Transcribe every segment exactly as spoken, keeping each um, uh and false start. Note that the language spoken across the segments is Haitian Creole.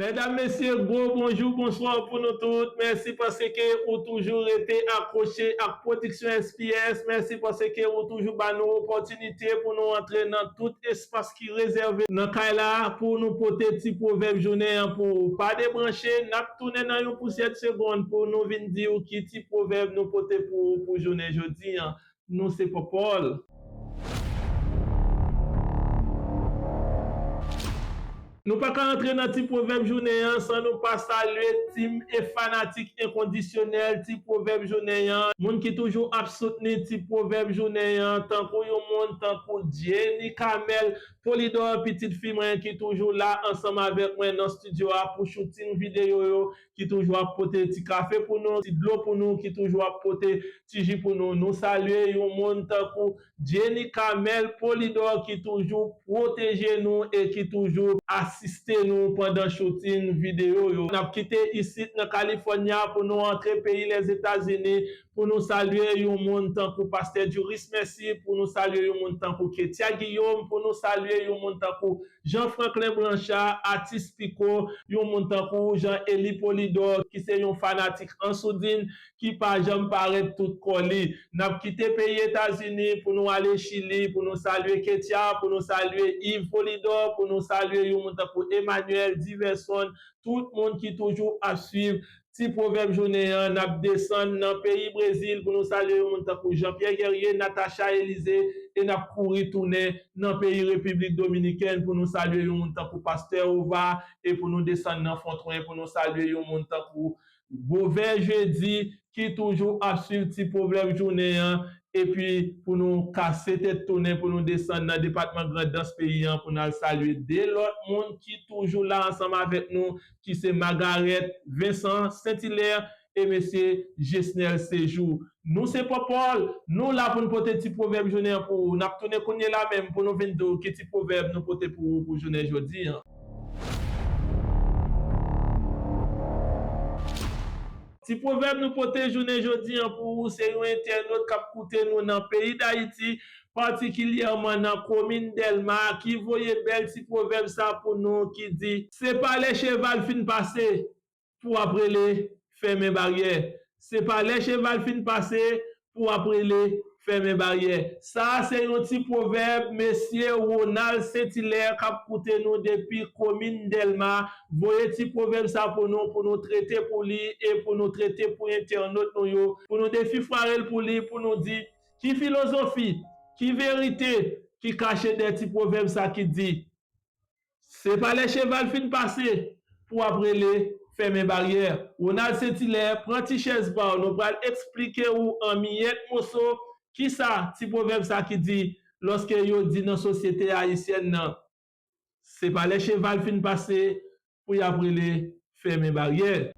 Medam, mesye, gwo bonjou, bonswa pou nou tout. Mèsi paske ou toujou rete akwoche ak Pwodiksyon S P S. Mèsi paske ou toujou ba nou opòtinite pou nou antre nan tout espas ki rezève nan kay la pou nou pote ti pwovèb jounen an pou ou. Pa debranche, n ap tounen nan yon pousyè segonn pou nou vin di w ki ti pwovèb nou pote pou ou pou jounen jodi an. Nou se Pòpòl. Nou pa ka antre nan ti pwovèb jounen an san nou pa salye tim e fanatik enkondisyonèl ti pwovèb jounen an. Moun ki toujou ap soutni ti pwovèb jounen an, tankou yon moun tankou Jenny Camel Polidor, pitit fi mwen ki toujou la ansanm avèk mwen nan estidyo a pou shooting videyo yo, ki toujou ap pote ti kafe pou nou, ti dlo pou nou, ki toujou ap pote ti ji pou nou. Nou salye yon moun tankou Jenny Camel Polidor ki toujou pwoteje nou e ki toujou asiste nou pandan shooting videyo yo. N ap kite isit nan Kalifònya pou nou antre peyi Lèzetazini, pou nou salye yon moun tankou Pastè Juris Mercy, pou nou salye yon moun tankou Ketia Guillaume, pou nou salye yon moun tankou Jean Franklin Blanchard, atis Pico, yon moun tankou Jean Élie Polidor, ki se yon fanatik Ansoudin, ki pa janm parèt tout kò li. N ap kite peyi Etazini pou nou ale Chili, pou nou salye Ketia, pou nou salye Yves Polidor, pou nou salye yon moun tankou Emmanuel Diverson, tout moun ki toujou ap swiv ti pwovèb jounen an. N ap desann nan peyi Brezil pou nou salye yon moun tankou Jean Pierre Guerrier, Natacha Élisée, e n ap kouri tounen nan peyi Repiblik Dominikèn pou nou salye yon moun tankou Pastè Ova, e pou nou desann nan Fontwen pou nou salye yon moun tankou Bovè Jedi, ki toujou ap swiv ti pwovèb jounen an, epi pou nou kase tèt tounen, pou nou desann nan depatman Grandans peyi an, pou n al salye de lòt moun ki toujou la ansanm avèk nou, ki se Magarèt Vincent Saint-Hilaire e mesye Gesnel Séjour. Nou se Pòpòl, nou la pou n pote ti pwovèb jounen an pou ou. N ap tounen kounye la menm pou nou vin di w ki ti pwovèb nou pote pou ou pou jounen jodi an. Ti pwovèb nou pote jounen jodi an pou ou, se yon entènot k ap koute nou nan peyi Dayiti, patikilyèman nan komin Dèlma, ki voye bèl ti pwovèb sa pou nou, ki di, se pa lè cheval fin pase pou w ap rele fèmen baryè. Se pa lè cheval fin pase pou w ap rele fèmen baryè. Sa a se yon ti pwovèb mesye Ronald Saint-Hilaire k ap koute nou depi komin Dèlma voye ti pwovèb sa pou nou, pou nou trete pou li e pou nou trete pou entènot nou yo, pou nou defifware l pou li, pou nou di ki filozofi, ki verite ki kache dèyè ti pwovèb sa ki di, se pa lè cheval fin pase pou w ap rele fèmen baryè. Ronald Saint-Hilaire, pran ti chèz pa w, nou pral eksplike w an miyèt moso kisa ti pwovèb sa ki di lòske yo di nan sosyete ayisyèn nan, se pa lè cheval fin pase pou y ap rele fèmen baryè.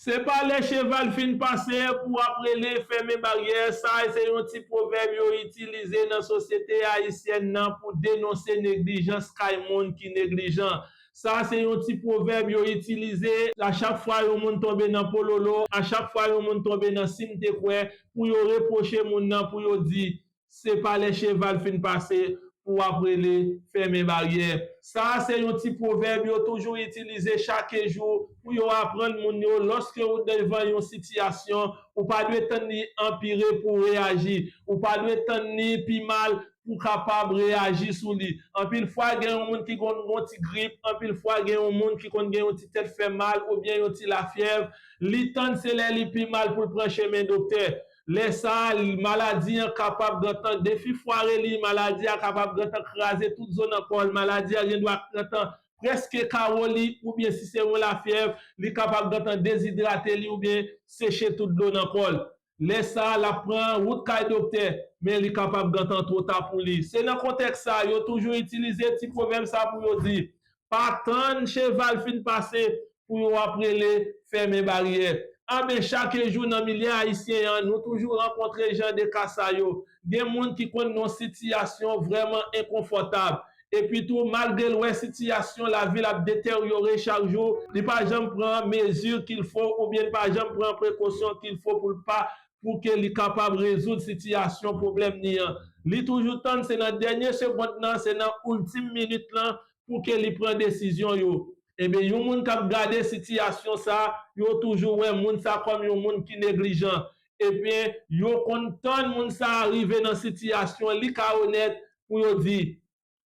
Se pa lè cheval fin pase pou w ap rele fèmen baryè. Sa a se yon ti pwovèb yo itilize nan sosyete ayisyèn nan pou denonse neglijans kay moun ki neglijan. Sa a se yon ti pwovèb yo itilize a chak fwa yon moun tonbe nan pololo, a chak fwa yon moun tonbe nan simtekwè, pou yo repwoche moun nan, pou yo di, se pa lè cheval fin pase pou w ap rele fèmen baryè. Sa a se yon ti pwovèb yo toujou itilize chak jou pou yo aprann moun yo, lòske ou devan yon sitiyasyon, ou pa dwe tann li anpire pou w reyaji. Ou pa dwe tann li pi mal pou w kapab reyaji sou li. Anpil fwa, gen yon moun ki konn gen yon ti grip, anpil fwa, gen yon moun ki konn gen yon ti tèt fè mal oubyen yon ti lafyèv. Li tann se lè li pi mal pou l pran chemen doktè. Lè sa a, maladi an kapab gentan defifware li, maladi a kapab gentan kraze tout zo nan kò l, maladi a gendwa gentan prèske kawo li, oubyen si se yon lafyèv, li kapab gentan dezidrate li oubyen seche tout dlo nan kò l. Lè sa a, l ap pran wout kay doktè, men li kapab gentan twò ta pou li. Se nan kontèks sa a, yo toujou itilize ti pwovèb sa a pou yo di, pa tann cheval fin pase pou yo ap rele fèmen baryè. Anben, chak jou nan milye ayisyen an, nou toujou rankontre jan de ka sa yo. Gen moun ki konn nan yon sitiyasyon vrèman enkonfòtab. Epi tou, malgre l wè sitiyasyon lavi l ap deteryore chak jou, li pa janm pran mezi qu'il faut oubyen li pa janm pran prekosyon qu'il faut pou l pa, pou ke li kapab rezoud sitiyasyon pwoblèm li an. Li toujou tann se nan dènye segond lan, se nan iltim minit lan pou ke li pran desizyon yo. Ebyen, yon moun k ap gade sitiyasyon sa, yo toujou wè moun sa kòm yon moun ki neglijan. Ebyen, yo konn tann moun sa rive nan sitiyasyon li ka onèt pou yo di,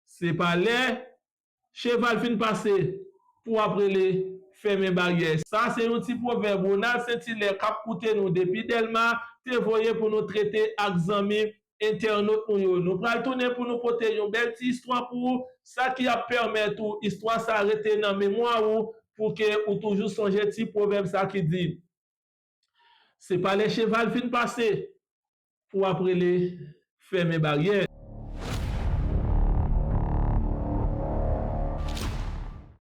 se pa lè cheval fin pase pou w ap rele fèmen baryè. Sa se yon ti pwovèb Ronald Saint Hilaire k ap koute nou depi Dèlma te voye pou nou trete ak zanmi entènot nou yo. Nou pral tounen pou nou pote yon bèl ti istwa pou ou, sa ki ap pèmèt ou istwa sa rete nan memwa ou pou ke ou toujou sonje ti pwovèb sa ki di, se pa lè cheval fin pase pou w ap rele fèmen baryè.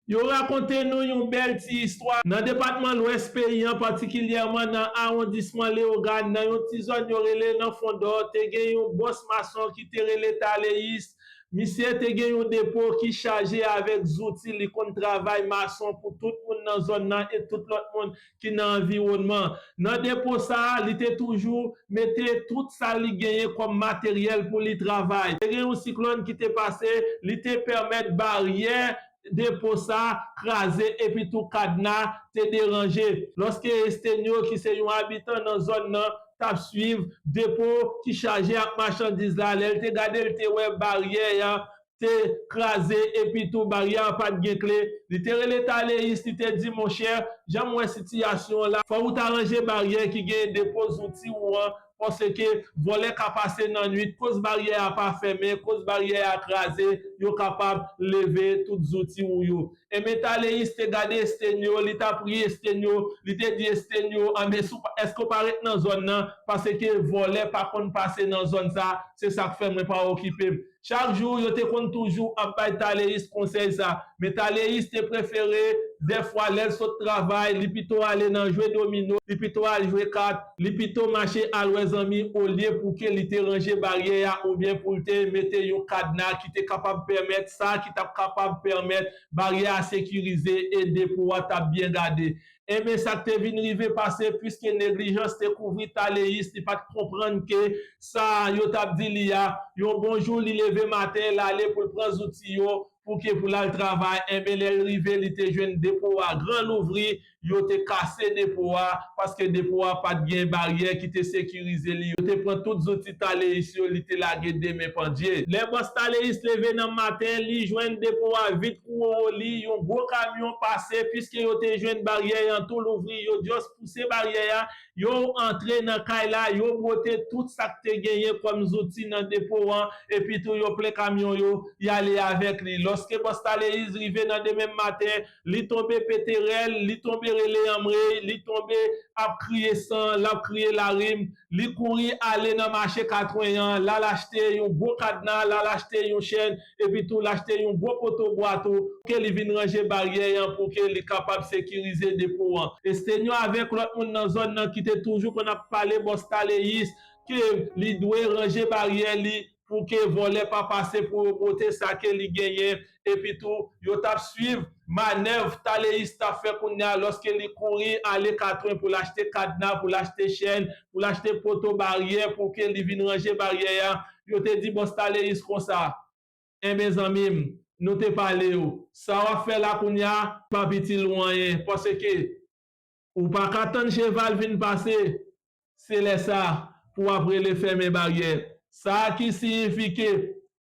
Yo rakonte nou yon bèl ti istwa. Nan depatman Lwès peyi an, patikilyèman nan awondisman Leyogàn, nan yon ti zòn yo rele nan Fondò, te gen yon bòs mason ki te rele Taleyis. Misye te gen yon depo ki chaje avèk zouti, li konn travay mason pou tout moun nan zòn nan e tout lòt moun ki nan anviwònman. Nan depo sa a, li te toujou mete tout sa li genyen kòm materyèl pou li travay. Te gen yon siklòn ki te pase, li te pèmèt baryè depo sa kraze epi tou kadna te deranje. Lòske Estenyo, ki se yon abitan nan zòn nan, t ap swiv depo ki chaje ak machandiz la, lè l te gade, l te wè baryè a te kraze epi tou baryè a pa t gen kle. Li te rele Taleyis, li te di, monchè, jan m wè sitiyasyon an la, fò w ta ranje baryè ki gen depo zouti ou an, paske vòlè ka pase nan nwit, koz baryè a pa fèmen, koz baryè a kraze, yo kapab leve tout zouti ou yo. Enben, Taleyis te gade Estenyo, li t ap ri Estenyo, li te di Estenyo, anben, si w pa, èske w pa ret nan zòn nan, paske vòlè pa konn pase nan zòn sa, se sa k fè mwen pa okipe m. Chak jou, yo te konn toujou ap bay Taleyis konsèy sa. Men Taleyis te prefere, dèfwa, lè l sot travay, li pito ale nan jwe domino, li pito al jwe kat, li pito mache al wè zanmi, olye pou ke li te ranje baryè a oubyen pou l te mete yon kadna ki te kapab pèmèt sa, ki t ap kapab pèmèt baryè a sekirize e depo a t ap byen gade. Enben, sa k te vin rive pase, piske neglijans te kouvri Taleyis, li pa t konprann ke sa yo t ap di li a. Yon bon jou, li leve maten, l ale pou l pran zouti yo, pou ke pou l al travay. Enben, lè l rive, li te jwenn depo a gran louvri, yo te kase depo a, paske depo a pa t gen baryè ki te sekirize li. Yo te pran tout zouti Taleyis yo, li te lage de men pandye. Lè bòs Taleyis leve nan maten, li jwenn depo a vid kou wowo li, yon gwo kamyon pase, piske yo te jwenn baryè an tou louvri, yo just pouse baryè a, yo antre nan kay la, yo bwote tout sa k te genyen kòm zouti nan depo an, epi tou yo plen kamyon yo, y ale avèk li. Lòske bòs Taleyis rive nan demen maten, li tonbe pete rèl, li tonbe rele anmwey, li tonbe ap kriye san, l ap kriye larim, li kouri ale nan mache Katwen an, l al achte yon gwo kadna, l al achte yon chèn, epi tou l achte yon gwo poto bwa tou, ke li vin ranje baryè an pou ke li kapab sekirize depo an. Estenyo avèk lòt moun nan zòn nan ki te toujou konn ap pale bòs Taleyis ke li dwe ranje baryè li pou ke vòlè pa pase pou yo pote sa ke li genyen. Epi tou, yo t ap swiv manèv Taleyis t ap fè kounye a lòske li kouri ale Katwen pou l achte kadna, pou l achte chèn, pou l achte poto baryè, pou ke li vin ranje baryè a. Yo te di bòs Taleyis konsa, enben zanmi m, nou te pale w, sa w ap fè la kounye a, p ap itil ou anyen, paske ou pa ka tann cheval vin pase, se lè sa pou w ap rele fèmen baryè. Sa ki siyifi ke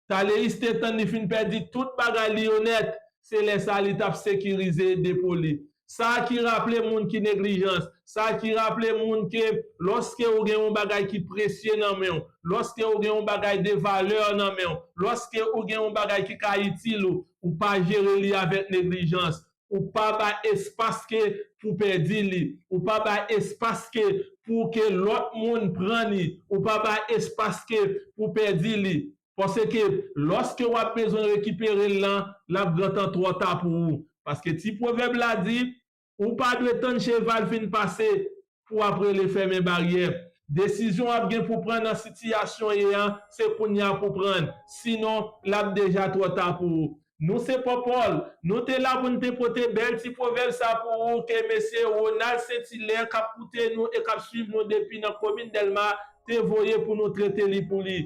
Taleyis te tann li fin pèdi tout bagay li yo nèt, se lè sa li t ap sekirize depo li. Sa ki raple moun ki neglijans, sa ki raple moun ke lòske ou gen yon bagay ki presye nan men w, lòske ou gen yon bagay de valè nan men w, lòske ou gen yon bagay ki ka itil ou, ou pa jere li avèk neglijans, ou pa bay espas ke pou pèdi li, ou pa bay espas ke pou ke lòt moun pran li, ou pa bay espas ke pou pèdi li. Paske lòske w ap bezwen rekipere l lan, l ap gentan twò ta pou ou. Paske ti pwovèb la di, ou pa dwe tann cheval fin pase pou w ap rele fèmen baryè. Desizyon w ap gen pou pran nan sitiyasyon w ye an, se kounye a pou pran l. Sinon, l ap deja twò ta pou ou. Nou se Pòpòl, nou te la pou n te pote bèl ti pwovèb sa pou ou ke mesye Ronald Saint Hilaire k ap koute nou e k ap swiv nou depi nan komin Dèlma te voye pou nou trete li pou li.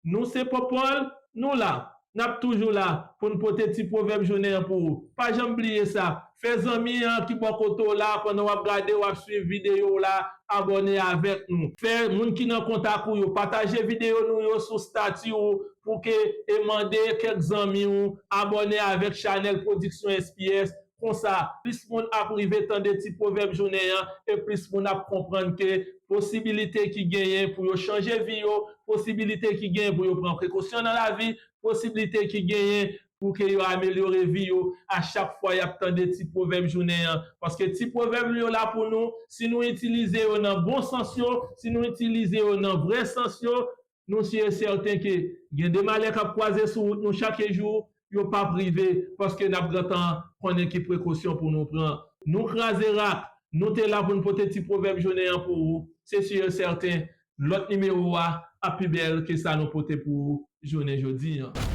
Nou se Popol, nou la. N ap toujou la pou n pote ti pwovèb jounen an pou ou. Pa janm bliye sa. Fè zanmi an ki bò kote w la, pandan w ap gade, w ap swiv videyo w la, abòne avèk nou. Fè moun ki nan kontak ou yo pataje videyo nou yo sou stati ou pou ke e mande kèk zanmi ou abòne avèk chanèl Pwodiksyon S P S. Konsa, plis moun ap rive tande ti pwovèb jounen an, e plis moun ap konprann ke posibilite ki genyen pou yo chanje vi yo, posibilite ki genyen pou yo pran prekosyon nan lavi, posibilite ki genyen pou ke yo amelyore vi yo a chak fwa y ap tande ti pwovèb jounen an. Paske ti pwovèb yo la pou nou, si nou itilize yo nan bon sans yo, si nou itilize yo nan vrè sans yo, nou si e sèten ke gen de malè k ap kwaze sou wout nou chak jou, yo p ap rive, paske n ap gentan konnen ki prekosyon pou nou pran. Nou kraze rak, nou te la pou n pote ti pwovèb jounen an pou ou. Se si e sèten, lòt nimewo a ap pi bèl ke sa nou pote pou ou jounen jodi an.